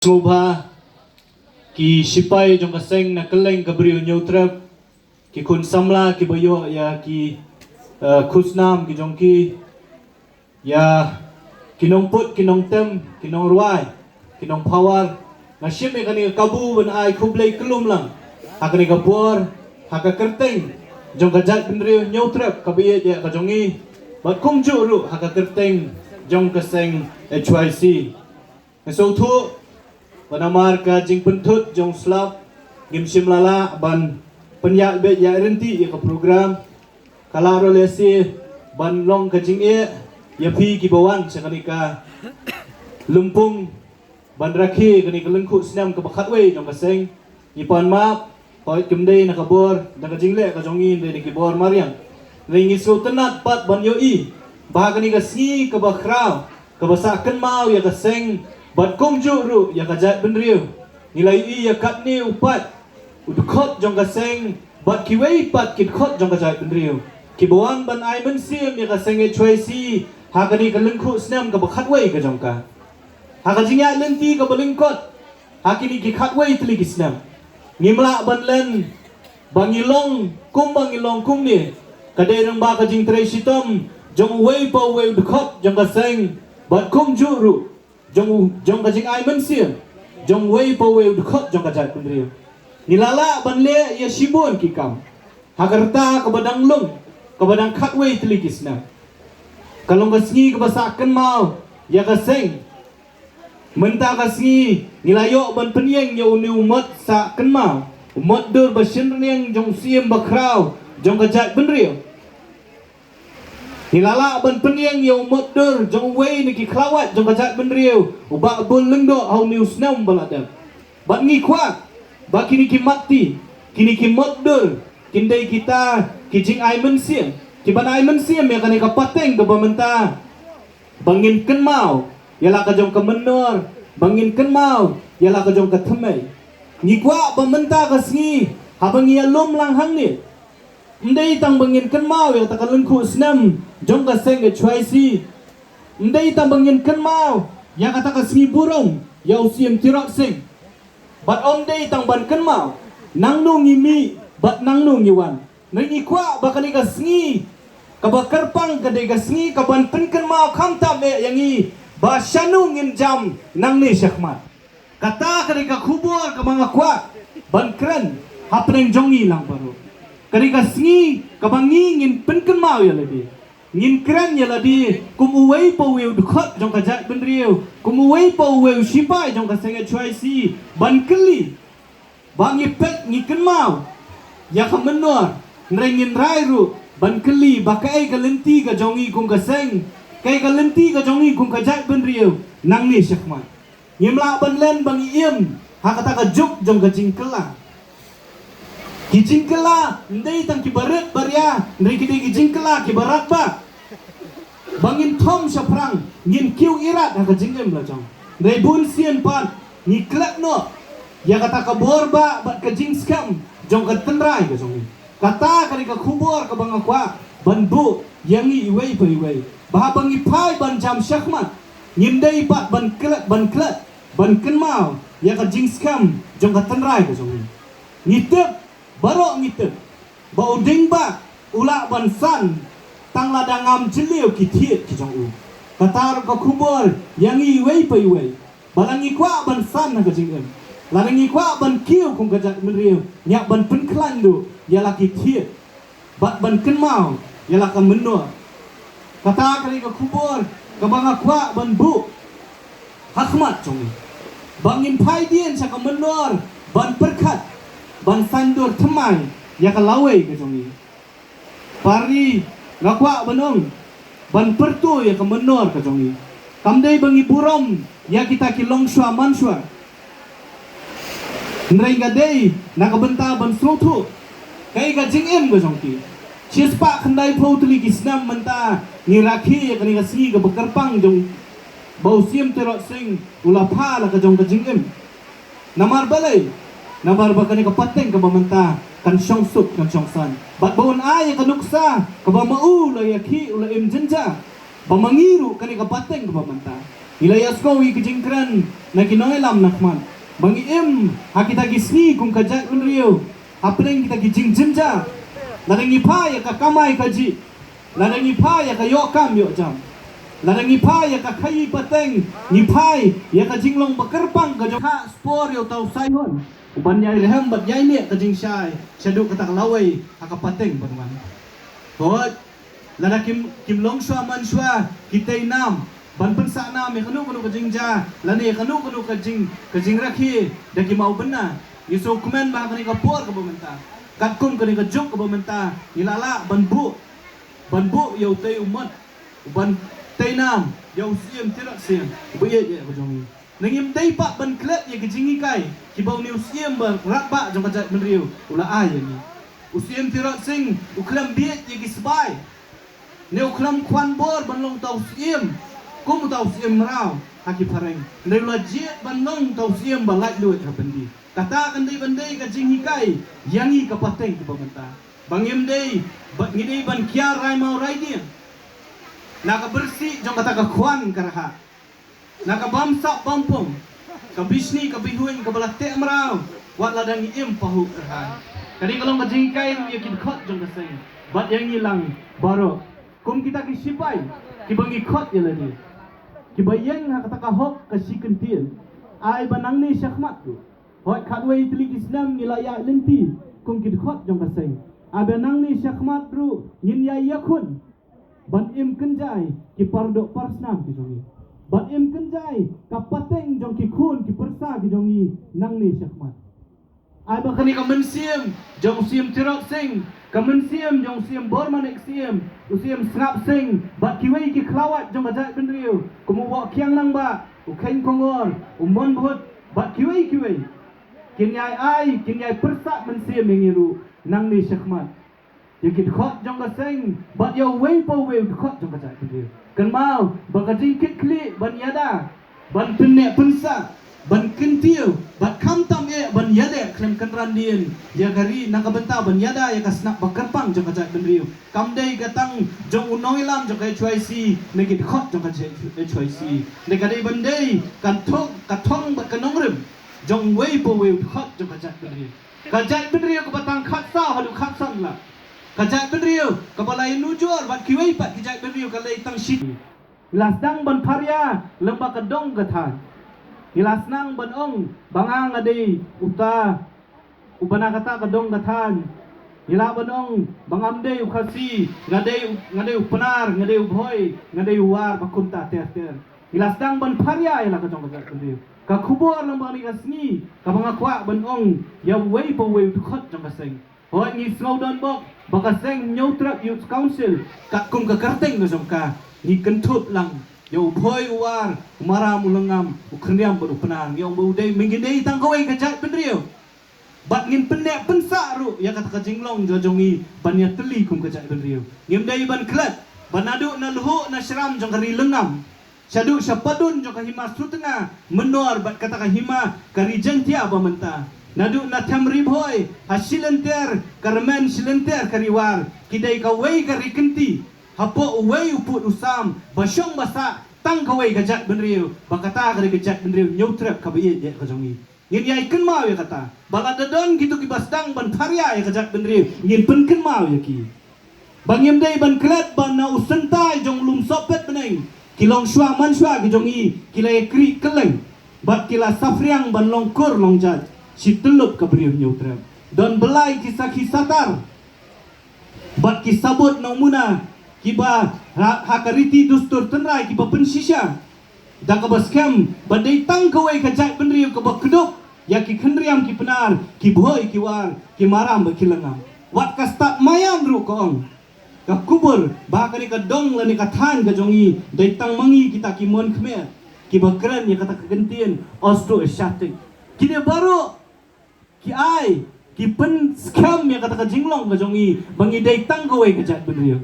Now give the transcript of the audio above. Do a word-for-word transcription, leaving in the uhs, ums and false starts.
Sngewbha ki shipai jong ka seng na kylleng ka briew Hynñiewtrep, ki khun samla kiba ïoh ïa ki, eh, khusnam ki jong ki, ïa ki nongput, ki nongtem, ki nongrwai, ki nongphawar. Nga shim ïa kane ka kabu ban ai khublei kyllum lang ha kane ka por, ha ka kyrteng jong ka jaitbynriew Hynñiewtrep kaba ïeit ïa ka jong ngi, bad kumjuh ruh ha ka kyrteng jong ka seng H Y C. Nga sngewthuh ba namar ka jingpynthut jong slap, ngim shym la lah ban pynïaid beit ïaid ryntih ïa ka program. Ka lah ruh lehse ban long ka jingeh ïa phi kiba wan sha kane ka lympung ban rakhe kane ka lyngkhuh snem kaba khatwei jong ka seng. Ngi pan map, hooid, kam dei na ka bor, na ka jingleh ka jong ngi, dei na ki bor mariang. Hynrei ngi sngewtynnat pat ban ïohi ba ha kane ka sngi kaba khraw, kaba sah kynmaw ïa ka seng, bad kumjuh ruh ïa ka jaitbynriew, ngi la ïohi ïa katne u paid, u dkhot jong ka seng, bad kiwei pat ki dkhot jong ka jaitbynriew, kiba wan ban ai mynsiem ïa ka seng H Y C ha kane ka lyngkhuh snem kaba khatwei ka jong ka. Ha ka jingïaid lynti kaba lyngkot ha kine ki khatwei tylli ki snem, ngim lah ban len ba ngi long kumba ngi long kumne, ka dei lyngba ka jingtrei shitom jong uwei pa uwei u dkhot jong ka seng, bad kumjuh ruh jong u, jong ka jingai mynsiem jong uwei pa uwei u dkhot jong ka jaitbynriew. Ngi la lah ban leh ïa shibun ki kam ha ka rta kaba dang lung, kaba dang khatwei tylli ki snem. Ka long ka sngi kaba sah kynmaw ïa ka seng. Mynta ka sngi ngi la ïoh ban pynïeng ïa une u mot sah kynmaw, u mot dur ba shynrynïeng jong u Syiem bakhraw jong ka jaitbynriew. Ngi la lah ban pynïeng ïa u mot dur jong uwei na ki khlawait jong ka jaitbynriew, u Bah Bull Lyngdoh, ha une u snem ba la dep. Bad ngi kwah ba kine ki matti, kine ki mot dur, kin dei kita ki jingai mynsiem kiban ai mynsiem ïa kane ka pateng kaba mynta, ba ngin kynmaw ïa la ka jong ka mynnor, ba ngin kynmaw ïa la ka jong ka thymmei. Ngi kwah ba mynta ka sngi, haba ngi ïalum lang hangne, ym dei tang ba ngin kynmaw ïa kata ka lyngkhuh snem jong ka seng H Y C. Ym dei tang ba ngin kynmaw ïa kata ka sngi burom ïa u Syiem Tirot Sing. Bad ym dei tang ban kynmaw nangno ngi mih bad nangno ngi wan. Hynrei ngi kwah ba kane ka sngi kaba kyrpang ka dei ka sngi kaban pynkynmaw khamtam eh ïa ngi ba shano ngin jam nangne shakhmat. Kata ka dei ka khubor kaba nga kwah ban kren hapdeng jong ngi lang baroh. Ka dei ka sngi kaba ngi ngin pynkynmaw ïa lade, ngin kren ïa lade kum uwei pa uwei u dkhot jong ka jaitbynriew, kum uwei pa uwei u shipai jong ka seng H Y C, ban kylli ba ngi peit, ngi kynmaw ïa ka mynnor, hynrei ngin rai ruh ban kylli ba kaei ka lynti ka jong ngi kum ka seng, kaei ka lynti ka jong ngi kum ka jaitbynriew nangne shakhmat. Ngim lah ban len ba ngi im ha kata ka juk jong ka jingkylla. Ki jingkylla ym dei tang kiba rit ba ria, hynrei ki dei ki jingkylla kiba rat ba, ba ngin thom shaphrang, ngin kiew irat ha ka jingim la jong. Hynrei bun sien pat ngi klet noh ïa kata ka bor ba bad ka jingskhem jong ka tynrai ka jong ngi. Kata ka dei ka khubor kaba nga kwah ban buh ïa ngi iwei pa iwei, ba haba ngi phai ban jam shakhmat, ngim dei pat ban klet, ban klet, ban kynmaw ïa ka jingskhem jong ka tynrai ka jong ngi. Ngi tip, baroh ngi tip ba u ding ba u lah ban san tang lada ngam jylliew ki thied ki jong u. Kata ruh ka khubor ïa ngi iwei pa iwei, ba la ngi kwah ban san ha ka jingim, lada ngi kwah ban kiew kum ka jaitbynriew, ngi hap ban pynkhlaiñ duh ïa la ki thied bad ban kynmaw ïa la ka mynnor. Kata ka dei ka khubor kaba nga kwah ban buh ha khmat jong ngi, ba ngin phai dien sha ka mynnor ban pyrkhat, ban saiñdur thymmai ïa ka lawei ka jong ngi. Pari, nga kwah ban ong, ban pyrto ïa ka mynnor ka jong ngi. Kam dei ba ngi burom ïa kita ki longshuwa manshuwa, hynrei nga dei na ka bynta ban sngewthuh kaei ka jingim ka jong ki. Shispah khyndaiphew tylli ki snem mynta ngi rakhe ïa kane ka sngi kaba kyrpang jong ba u Syiem Tirot Sing u la phah la ka jong ka jingim. Namar balei? Namar ba kane ka pateng kaba mynta kan shong suk, kan shong san, bad ba un ai ïa ka nuksa kaba ma u la ïakhih, u la im jynjar, ba ma ngi ruh kane ka pateng kaba mynta Ngi la ïa sngew ïa ki jingkren na ki nongïalam na khmat ba ngi im ha kita ki sngi kum ka jaitbynriew hapdeng kita ki jingjynjar. Lada ngi phai ïa ka kamai kajih, lada ngi phai ïa ka ïoh kam ïoh jam, lada ngi phai ïa ka khaïi pateng, ngi phai ïa ka jinglong ba kyrpang ka jong ka spor ïa uta u Saihun u ban ïai rhem bad ïai neh ka jingshai shaduh kata ka lawei ha ka pateng ban wan. Hooid, lada kim, kim long shuwa man shuwa ki tei nam ban pynsah nam ïa kano kano ka jingjia lane ïa kano kano ka jing, ka jingrakhe da ki mawbynna. Ngi sngewkmen ba ha kane ka por kaba mynta, katkum kane ka juk kaba mynta, ngi la lah ban buh, ban buh ïa utei u mot u ban tei nam ïa u Syiem Tirot Sing uba ïeit ïa ka jong ngi. Nangim dei pat ban klet ïa ki jinghikai kiba une u Syiem ba radbah jong ka jaitbynriew u la ai ïa ngi. U Syiem Tirot Sing u khlem bieit ïa ki sbai ne u khlem khwan bor ban long uta u syiem kum uta u syiem mraw ha ki phareng. Hynrei u la jied ban long uta u syiem ba laitluid ha byndi. Kata kan dei ban dei ka jinghikai ïa ngi ka pateng kaba mynta ba ngim dei, ba ngi dei ban kiar rai maw rai dieng na ka byrsih jong kata ka khwan ka rhah, na ka bamsap bampong, ka bishni ka bihuiñ kaba la teh mraw wat lada ngi im pahuh rhai. Ka dei ka long ka jinghikai ruh ïa ki dkhot jong ka seng bad ïa ngi lang baroh kum kita ki shipai kiba ngi khot ïa lade, kiba ïeng ha kata ka hok ka shi kyntien. Ai ba nangne shakhmat ruh, hooid khatwei tylli ki snem ngi la ïaid lynti kum ki dkhot jong ka seng, ai ba nangne shakhmat ruh ngin ïai ïakhun ban im kynjai ki pardoh parsnam ki jong ngi, ban im kynjai ka pateng jong ki khun ki pyrsa ki jong ngi nangne shakhmat. Ai ba kane ka mynsiem jong u Syiem Tirot Sing, ka mynsiem jong u Syiem Bormanik Syiem, u Syiem Sngap Sing bad kiwei ki khlawait jong ka jaitbynriew kum u Wohkiang Nangbah, u Kheiñ Kongor, u Monbhut bad kiwei kiwei kin ïai ai, kin ïai pyrsad mynsiem ïa ngi ruh nangne shakhmat ïa ki dkhot jong ka seng bad ïa uwei pa uwei u dkhot jong ka jaitbynriew. Kynmaw ba ka jingkitkhlieh ban ïada, ban pynneh pynsah, ban kyntiew bad khamtam eh ban ïaleh khlem kynran dien ïa ka ri na ka bynta ban ïada ïa ka snap ba kyrpang jong ka jaitbynriew kam dei ka tang jong u nongïalam jong ka H Y C ne ki dkhot jong ka H Y C. Ne ka dei ban dei ka thong, ka thong bad ka nongrim jong uwei pa uwei u dkhot jong ka jaitbynriew. Ka jaitbynriew kaba tang khatsaw haduh khatsan lak. Ka jaitbynriew kaba la ïanujor bad kiwei pat ki jaitbynriew ka lei tang shi. Ngi la sdang ban pharia lem bad ka dong ka thaiñ. Ngi la sdang ban ong ba nga nga dei uta uba na kata ka dong ka thaiñ. Ngi lah ban ong ba ngam dei u Khasi, nga dei u, nga dei u Pnar, nga dei u Bhoi, nga dei u War bad kumta ter ter. Ngi la sdang ban pharia ïa la ka jong ka jaitbynriew. Ka khubor lem bad kane ka sngi kaba nga kwah ban ong ïa uwei pa uwei u dkhot jong ka seng. Hooid ngi sngew donbok ba ka seng Hynñiewtrep Youth Council katkum ka kyrteng ka jong ka ngi kynthup lang ïa u Bhoi, u War, u Maram, u Lyngngam, u Khynriam bad u Pnar. Ngi ong ba u dei, mynta ngi dei tang kawei ka jaitbynriew bad ngin pynneh pynsah ruh ïa kata ka jinglong jong, jong ngi ban ïatylli kum ka jaitbynriew. Ngim dei ban klet ba naduh na lhuh na shram jong ka ri Lyngngam shaduh sha padun jong ka hima Sutnga Mynnor bad kata ka hima ka ri Jaiñtia ba mynta, naduh na them Ri Bhoi ha shilynter ka rmen shilynter ka Ri War, ki dei kawei ka ri kynti hapoh uwei u pud u sam ba shong ba sah tang kawei ka jaitbynriew, ba kata ka dei ka jaitbynriew Hynñiewtrep kaba ïeit ïa ka jong ngi. Ngin ïai kynmaw ïa kata ba lada don kito kiba sdang ban pharia ïa ka jaitbynriew ngin pynkynmaw ïa ki. Ba ngim dei ban klet ba na u syntai jong u lum sohpet bneng ki longshuwa manshuwa ki jong ngi ki la ïakrieh kylleng bad ki la saphriang ban long kur long jait shi tyllup ka briew Hynñiewtrep. Don byllai ki sakhi satar bad ki sabut nongmuna kiba ha, ha ka riti dustur tynrai kiba pynshisha da kaba skhem ba dei tang kawei ka jaitbynriew kaba kdup ïa ki Khynriam ki Pnar, ki Bhoi ki War, ki Maram bad ki Lyngngam. Wat ka stad Maïan ruh ka ong, ka kubur ba ha kane ka dong lane ka thaiñ ka jong ngi dei tang ma ngi kita ki mon khmer kiba kren ïa kata ka kyntien Austro-Asiatic. Kine baroh ki ai, ki pynskhem ïa kata ka jinglong ka jong ngi ba ngi dei tang kawei ka jaitbynriew.